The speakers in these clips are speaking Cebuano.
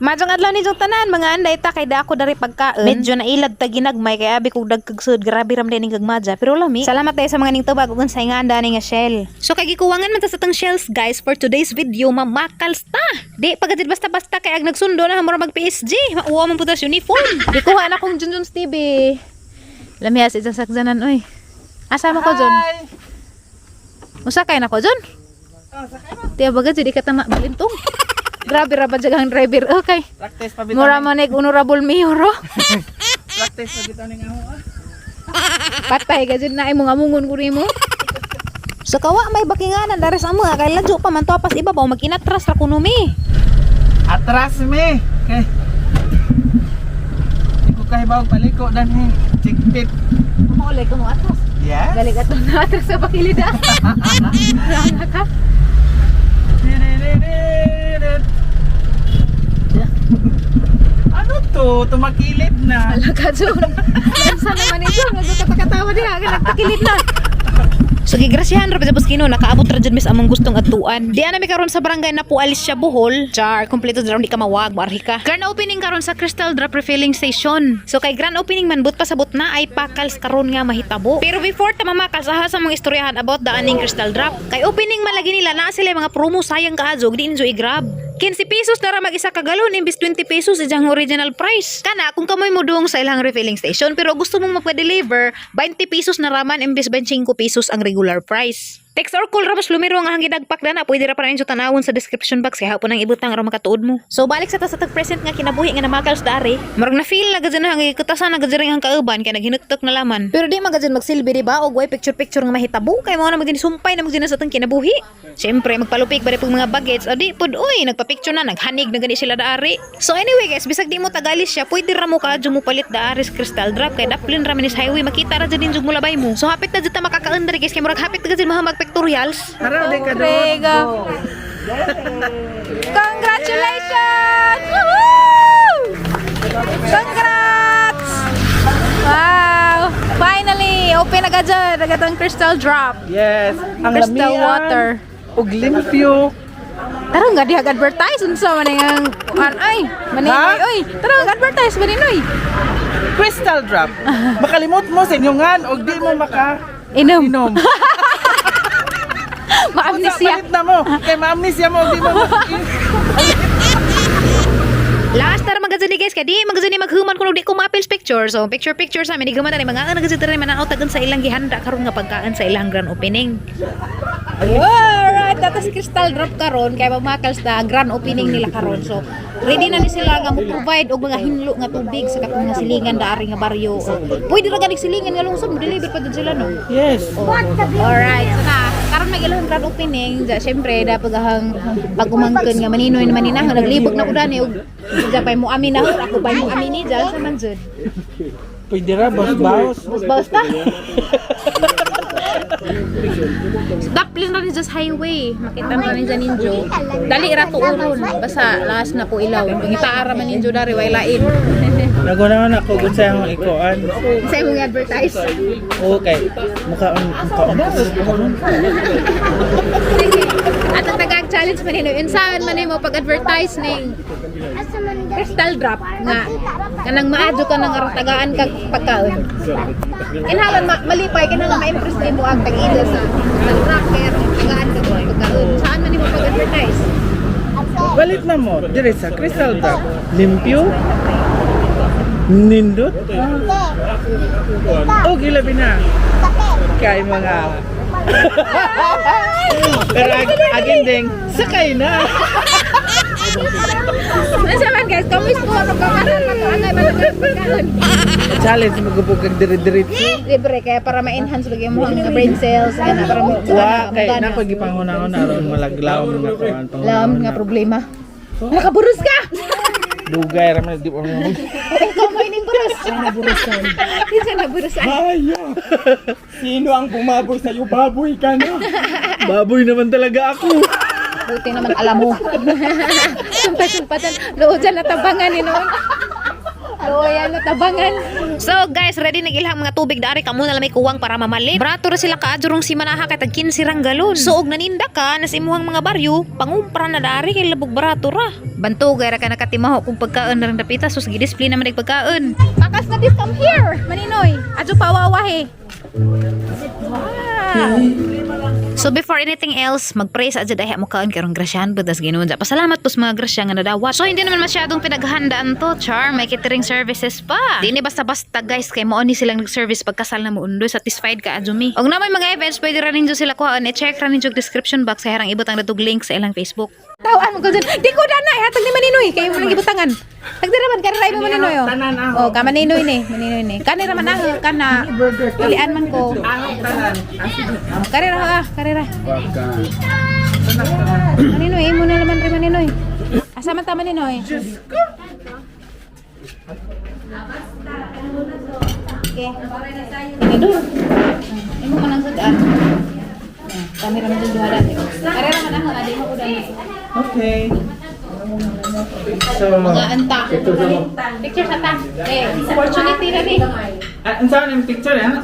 Maayong adlaw ninyong tanan, mga anday ta kay da ako dari pagkaon. Medyo nailad ta ginagmay kay abi kog dagkag sud, grabe ram din gagmadya pero lami. Salamat tayo sa mga ning tubag ug unsay nga anda ni nga shell. So kay gikuwangan man ta sa tang shells, guys, for today's video mamakals ta. Di pagad basta-basta kay ag nagsundo na mura mag PSG, mauwa man pud ta sa uniform. Gikuha na kong Junjun's TV. Lami as isang sakzanan oy. Asa mo ko, Jun? Usa kay na ko, Jun? Oh, sakay mo. Tiya baga jud ka tama balintong. Grabe ra ba jud ang driver. Okay. Practice pa bitaw. Mura man nig honorable mayor, oh. Practice pa bitaw ning aho ah. Patay ka jud na imong amungon ko nimo. So kawa may bakinganan dari sa mga kay ladyo pa man topas ibabaw mag-inatras ra kuno mi. Atras mi. Kay. Di ko kahibaw paliko danhi. Chigpit. Maulay ko mo atras. Yes. Galing ato na atras sa bakilida. Ranga ka. Diridiridit. Ano to? Tumakilid na. Ala ka, Jun. Lansa naman ito. Nagkakatawa diha ka nagtakilid na. So gigrasyahan ra tapos kino nakaabot ra jud mis among gustong adtuan. Di ana mi karon sa barangay na Pualis siya, Bohol. Char, kompleto dra di ka mawag, moarhi ka. Grand opening karon sa Crystal Drop Refilling Station. So kay grand opening man but pasabot na ay pakals karon nga mahitabo. Pero before ta mamakals aha sa mga istoryahan about daaning Crystal Drop. Kay opening man lagi nila naa sila mga promo, sayang kaayo di ninyo i-grab. 15 pesos na ra mag-isa ka galon imbis 20 pesos ijang original price. Kana kung kamoy mo duong sa ilang refilling station pero gusto mong magpa-deliver, 20 pesos na raman imbis 25 pesos ang regular price. Text or call ra mas lumiro ang ahang gidagpak dana, pwede ra pa na inyo tanawon sa description box kay hapon ang ibutang aron makatuod mo. So balik sa ta sa tag present nga kinabuhi nga namakals dari. Murag na feel na gud na ang gikutasan na gud ang kauban kay naghinuktok na laman. Pero di man gud magsilbi di ba og way picture picture nga mahitabo kay mao na magdin sumpay na magdin sa atong kinabuhi. Siyempre magpalupik ba pag mga bagets o di pud oy nagpa-picture na naghanig na gani sila daari. So anyway guys, bisag di mo tagalis siya, pwede ra mo kaadyo mo palit daari sa Crystal Drop kay daplin ra man is highway, makita ra jud ninyo mulabay mo. So hapit na jud ta makakaon diri, guys, kay murag hapit na jud maha mag pictorials. Tara, di ka doon. Congratulations! Woohoo! Congrats! Wow! Finally, open na ka dyan. Nagatang Crystal Drop. Yes. Ang Crystal lamian, water. Ug limpyo. Tara nga diha advertise unsa man ang an ay maninoy Ha? oy. Tara nga advertise maninoy. Crystal Drop. Makalimot mo sa inyongan ug di mo maka Inom. inom. Ma-amnesia. Palit na mo. Kay ma-amnesia mo ug di mo maka Last na magazine ni guys kay di magazine maghuman kuno di ko ma-appeals picture. So picture picture sa amin ghuman na mga nagazine rin mananaw tagan sa ilang gihanda karon nga pagkaan sa ilang grand opening. Alright, tatas Crystal Drop karon kay mamakals na grand opening nila karon. So ready na ni sila nga mo provide og mga hinlo nga tubig sa katong mga silingan daari nga baryo. O, pwede ra ganing silingan nga lungsod mo deliver pa dun sila, no. Yes. Alright, so na, karon may ilang grand opening, ja, syempre dapat gahang pag-umangkon nga maninoy na maninahon, naglibog na ko dani og ja pay mo amin na ako pay mo amin ni ja sa man jud. Pwede ra, boss baos. Basta. Daplin ra ni just highway. Makita ra ni ninjo. Dali ra tuoron basta last na po ilaw. Pangitaara man ninjo dari way lain. Nagunahan ako kung sa akong ikuan. Sa imong advertise. Okay. Mukhaon mukhaon. Sige. At ang tagang challenge man nino, unsaon man nimo pag-advertise ning Crystal Drop nga kanang maadyo ka nang aron tagaan kag pagkaon. Kinahanglan malipay, kinahanglan ma-impress nimo ang tag-ida sa Crystal Drop kay aron tagaan kag pagkaon. Saan man nimo pag-advertise? Balit na mo dire sa Crystal Drop. Limpyo. Nindot. Oh, gilabi na. Kay mga pero agin ding sakay na. Unsa man guys, kamis ko ano ka karon matuangay man ang pagkaon. Challenge magubog kag dire-diretso. Libre kaya para ma-enhance lagi mo ang mga brain cells ana para mo Wa kay na pag gipanguna-una aron malaglaw mga kuan Lam nga problema. Nakaburos ka. Dugay ra man di mo. Ikaw mo ining buros. Naburusan. Kinsa naburusan? Haya! Sino ang bumaboy sa'yo? Baboy ka na! Baboy naman talaga ako. Buti naman alam mo. Sumpa-sumpatan. Loo dyan natabangan ni noon. Loyan na tabangan. So guys, ready na ilang mga tubig dari kamo na lang may kuwang para mamalit. Brato ra sila kaadyo rong simanaha kay tag 15 rang galon. So og naninda ka nas imuhang mga baryo, pangumpra na dari kay labog barato ra. Bantugay ra ka nakatimaho kung pagkaon na rin dapita sus gi-display naman ang pagkaon. Pakas na this, come here. Maninoy, adyo pawawahe. Wow. So before anything else, mag-pray sa adya dahil mo kaon karong grasyahan budas Ginoo. Pasalamat po sa mga grasya nga nadawat. So hindi naman masyadong pinaghandaan to, char. May catering services pa. Di ni basta-basta guys kay mao ni silang nag-service pagkasal na mo undoy, satisfied ka adyo mi. Og na may mga events pwede ra ninyo sila kuhaan. I-check ra ninyo description box kay harang ibutang datog link sa ilang Facebook. Tawaan mo ko dyan. Di ko na hatag ni Maninoy kay mo nang gibutangan. Tagdira man kanira mo Maninoy oh. Tanan ako. Oh, ka Maninoy ni, Maninoy ni. Kanira man ako kana. Pilian man ko. Ahok tanan. Oh, karera ka, karera. Maninoy, imo na naman rin Maninoy. Asa man ta Maninoy? Okay. Ini dulu. Imo man ang sudan. Kamera man dyan duha dati. Karera man ako, adi mo udan. Okay. So, Mga anta. Picture sa ta. Eh, opportunity na ni. ah, ang saan yung picture eh?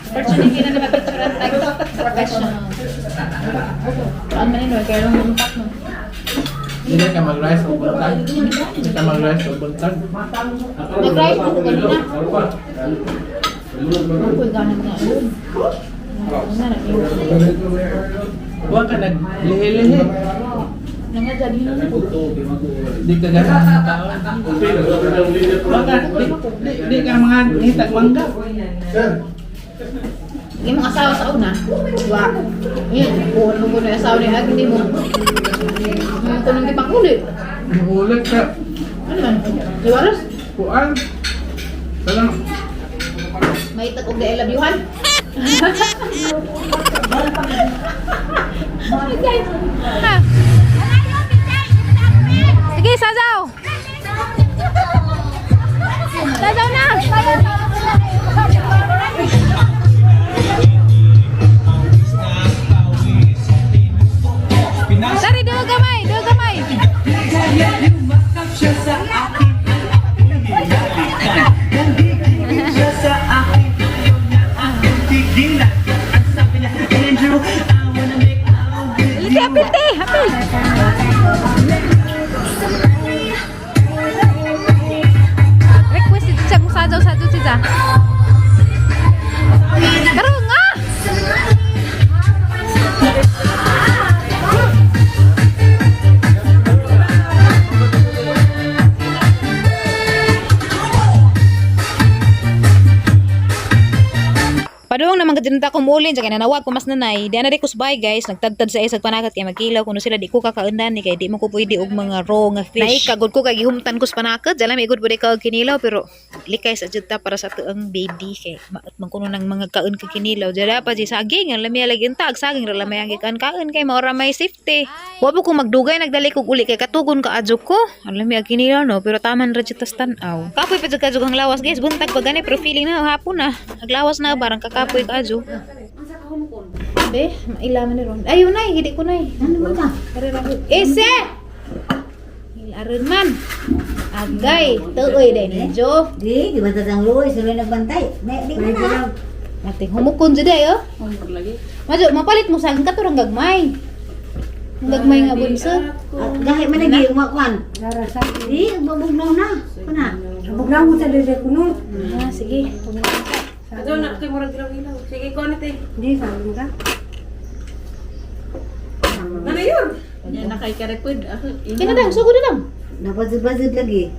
Opportunity na na picture ang tag. Professional. Saan Maninoy? Kaya lang lumpak mo. Hindi ka mag-rice o buntag. Hindi ka mag-rice o buntag. Nag-rice mo ko kanina. Uy, ganun nga yun. Ano na, Huwag ka naglihi-lihi. Nangadyan yun. Di ka ganahan ng tao. Huwag ka, di ka mga nitag mangga. Yung mga asawa sa una. Wa. Yun, kuhan mo na yung asawa ni Ag, hindi mo. Kunong di pang ulit. Ulit ka. Ano man? Liwaros? Kuan. Talang. May tag og I love you, han. Sige, sazaw! Sazaw na! Dari, duha gamay, duha gamay. Pilti, apil, te, apil. Request ito siya kung sajaw, sajaw siya. Karoon nga! Padung naman kadinta ko muulin sa nanawag ko mas nanay. Di na rin kusbay guys, nagtadtad sa isag panagat kay magkilaw kuno sila di ko kakaundan ni kay di mo ko pwede og mga raw nga fish. Nay kagod ko kay gihumtan ko sa panakat, dala may good pwede ka og kinilaw pero likay sa jud ta para sa tuang baby kay maot man kuno nang mga kaon ka kinilaw. Dala pa di saging ang lami lagi unta ag saging ra lamay ang gikan kaon kay maora may safety. Wa po ko magdugay nagdali kog uli kay katugon ka adyo ko. Ang lami ag kinilaw no pero taman ra jud tas tan-aw. Kapoy pa jud ka jud ang lawas guys, buntag pa gani pero feeling na hapon na. Aglawas na barang kakapoy ka adyo. Be, mailaman ni Ron. Ayun nay, hindi ko nay. Ano man ka? Ese! Ilaron man. Agay, tuoy din ni Jo. Di, di ba tatang luoy, sila nagbantay. Di, di ko na. Ate, humukon jud ay oh. Majo, mapalit mo sa akin katurang gagmay. Ang gagmay nga bunso. At gahi man lagi, umakwan. Di, mabugnaw na. Kuna. Mabugnaw mo sa dede kuno. Ah, sige. Ato na kay murag ilaw-ilaw. Sige ko ni te. Di, sabi ka. Ano yun? Yan na kay karepod. Kinadang, sugod na dang. Napazid-bazid lagi.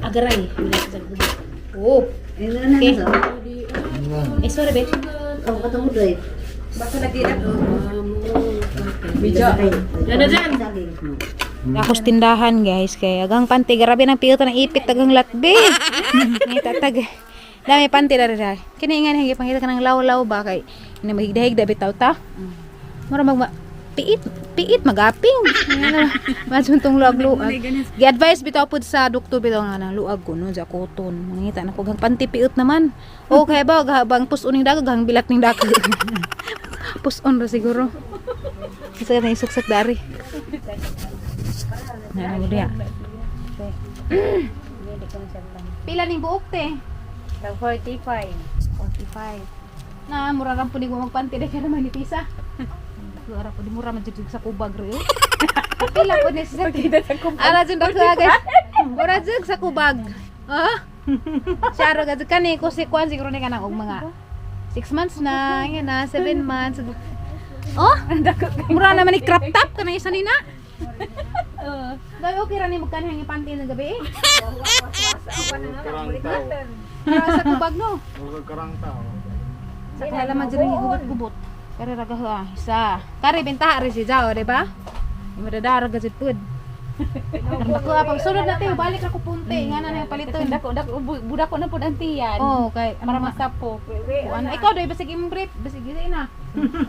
Agaray. Oh. Eh, na na Okay. na. Eh, sorry, be. Ako katungod eh. Basta nagilap. Bidyo. Yan na dyan. Ako sa tindahan, guys. Kaya agang panty, grabe ng piyota ng ipit, agang latbe. May tatag. Dami panty na rin. Kini nga nahigi pangita ka ng law-law ba kay ina mahigdahig bitaw ta. Mura mag piit piit magaping. Ano, Masuntong luag-luag. Gi-advise bitaw pud sa doktor bitaw nga na luag ko no ja koton. Mangita na ko gang panty piit naman. Okay ba habang puson ning dago gang bilat ning dago. Puson ra siguro. Isa na isuksak dari. Na mo diya. Pila ning buok, te? 45. 45. Na mura ra pud mo magpanti dai kay naman ni Tisa. Mura pud mura man jud sa kubag ro. Pila pud ni sa Ara jud dako, guys. Mura jud sa kubag. Ah? Siya ra jud kani ko si kuan siguro ni kanang og mga 6 months na, yan na, 7 months. Oh, mura naman ni crop top kanang isa nina. Dahil okay ra ni magkanhang panty ng gabi eh. Karang tao. Mura sa kubag, no. Karang tao. Sa kala man dyan gubot-gubot. Kare raga ha, isa. Kare bentaha rin si Jao, di ba? Madadara gazit pud. Dako ah, pag sunod na tayo, balik ako punte. Nga na na yung paliton. Dako dako budak ko na pud ang tiyan. Oh, kay Para masapo. Ano, ikaw doy basig imong brief, basig gisa ina.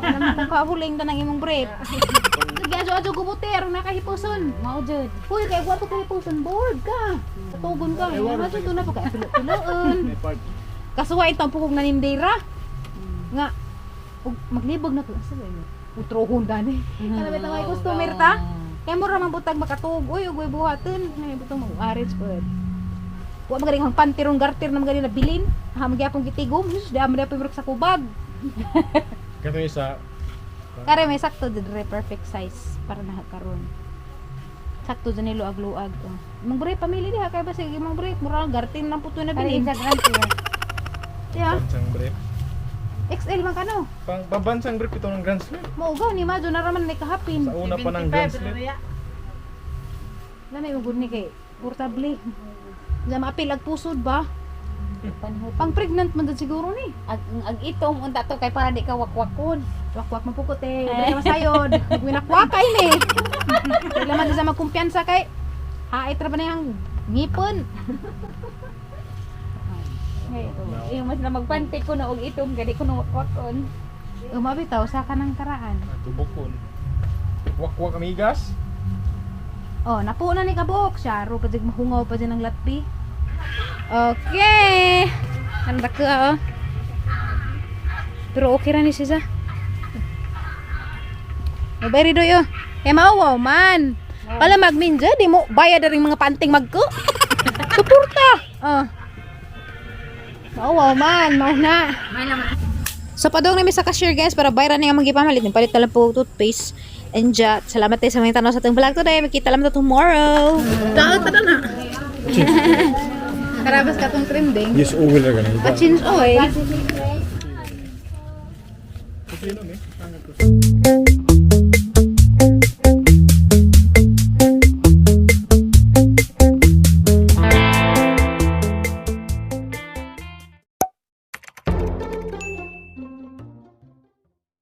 Alam mo kung kahuling ta ng imong brief. Sige, ajo ajo gubuti aron nakahipuson. Mao jud. Uy, kay wato kahipuson bored ka. Katugon ka. Nga jud na pa kay tulo-tuloon. May part. Kasuwa itong pukong nanindira. Nga, ug maglibog na ko. Asa ba yun? Utrohon dani. Kana ba tawag customer ta? Kay mo ra man butag makatuog. Uy, ugoy buhaton. Nay butang mag-arrange pod. Wa magaling ang pantirong garter na magaling na bilin. Ha magyapon gitigom. Jesus, di amo dapat sa kubag. Kato isa. Kare may sakto didre perfect size para na karon. Sakto dyan ni luag-luag. Oh. Imong brief pamili diha kay basig imong brief mura gartin lang puto na Kare bilin. isa grand. Yeah. Bansang brief. XL man kano. Pang pambansang brief ito ng Grand Slam. Maugaw ni Majo na raman ni kahapin. Sa una pa ng Grand Slam. Lamay mo gud ni kay portable. Diyan maapil ag pusod ba? Pang pregnant man dyan siguro ni. Ag itom unta to kay para di ka wakwakon. Wakwak man pukot eh. Dili ka masayod. Magwinakwakay ni. Dili man dyan sa magkumpiyansa kay hait ra ba na yung ngipon. Yung mas na magpante ko na og itom gadi ko na wakwakon. Umabi taw sa kanang karaan. Dubukon. Wakwak amigas. Oh, napuo na ni kabuok siya. Ro pa jud mahungaw pa jud ang latbi. Okay. Ang dako oh. Pero okay ra ni siya. Mabay doy oh. Eh mauwaw man. Pala magminja di mo bayad na rin mga panting magko. Suporta. Oh. Mauwaw man, mao na. So padung nami sa cashier, guys, para bayaran niya ang magipamalit. Palit na lang po toothpaste. And ja, salamat tayo sa mga tanaw sa atong vlog today. Magkita lang ta tomorrow. Taot na na. Karabas ka tong trending. Yes, oil ra ganun. Pa-change oil. Okay, no, eh.